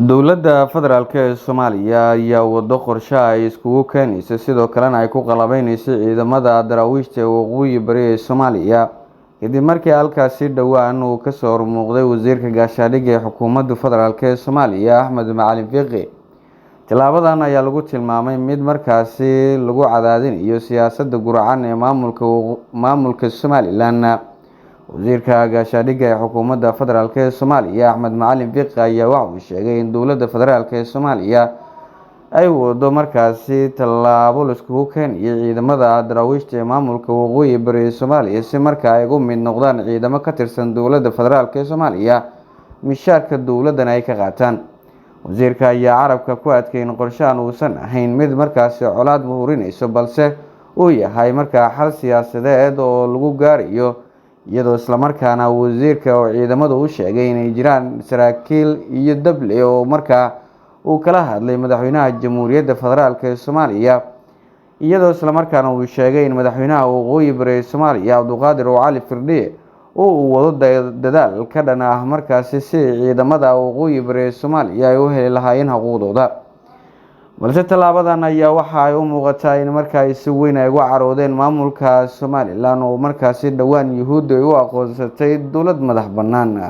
Dowladda federaalk ee Soomaaliya ayaa wado qorshe ay iskugu keenayso, sidoo kalena ay ku qalabeyneyso ciidamada daraawiishta ee waqooyi bari ee Soomaaliya, kadib markii halkaasi dhowaan uu kasoo hormuuqday wasiirka gaashaandhigga ee xukuumadda federaalk ee Soomaaliya, Axmed Macalin Fiqi. Tillaabadan ayaa lagu tilmaamay mid markaasi lagu cadaadinayo siyaasadda guracan ee maamulka Somalilan. Wasiirka gaashaandhigga ee xukuumadda federaalk ee Soomaaliya, Axmed Macalin Fiqi, ayaa waxa uu sheegay in dowladda federaalk ee Soomaaliya ay wado markaasi tallaabo laiskugu keenayo ciidamada daraawiishta ee maamulka waqooyi bari ee Soomaaliya, si markaa ay ugu mid noqdaan ciidamo ka tirsan dowladda federaalk ee Soomaaliya, mishaarka dowladdana ay ka qaataan. Wasiirka ayaa carabka ku adkay in qorshahan uusan ahayn mid markaasi colaad muhurinayso, balse uu yahay markaa xal siyaasadeed oo lagu gaarayo, iyadoo islamarkaana wasiirka oo ciidamadu u sheegay inay jiraan saraakiil iyo dable oo markaa uu kala hadlay madaxweynaha Jamhuuriyadda Federaalk ee Soomaaliya, iyadoo islamarkaana uu sheegay in madaxweynaha waqooyi bari ee Soomaaliya, Cabduqaadir Cali Firdhiye, oo uu wado dadaal ka dhan ah markaasi si ciidamada waqooyi bari ee Soomaaliya ay u heli lahaayeen xuquuqdooda. Balse tallaabadan ayaa waxa ay u muuqataa in markaa ay si weyn ay uga caroodeen maamulka Somalilan, oo markaasi dhowaan Yuhuudda ay u aqoonsatay dowlad madax bannaan.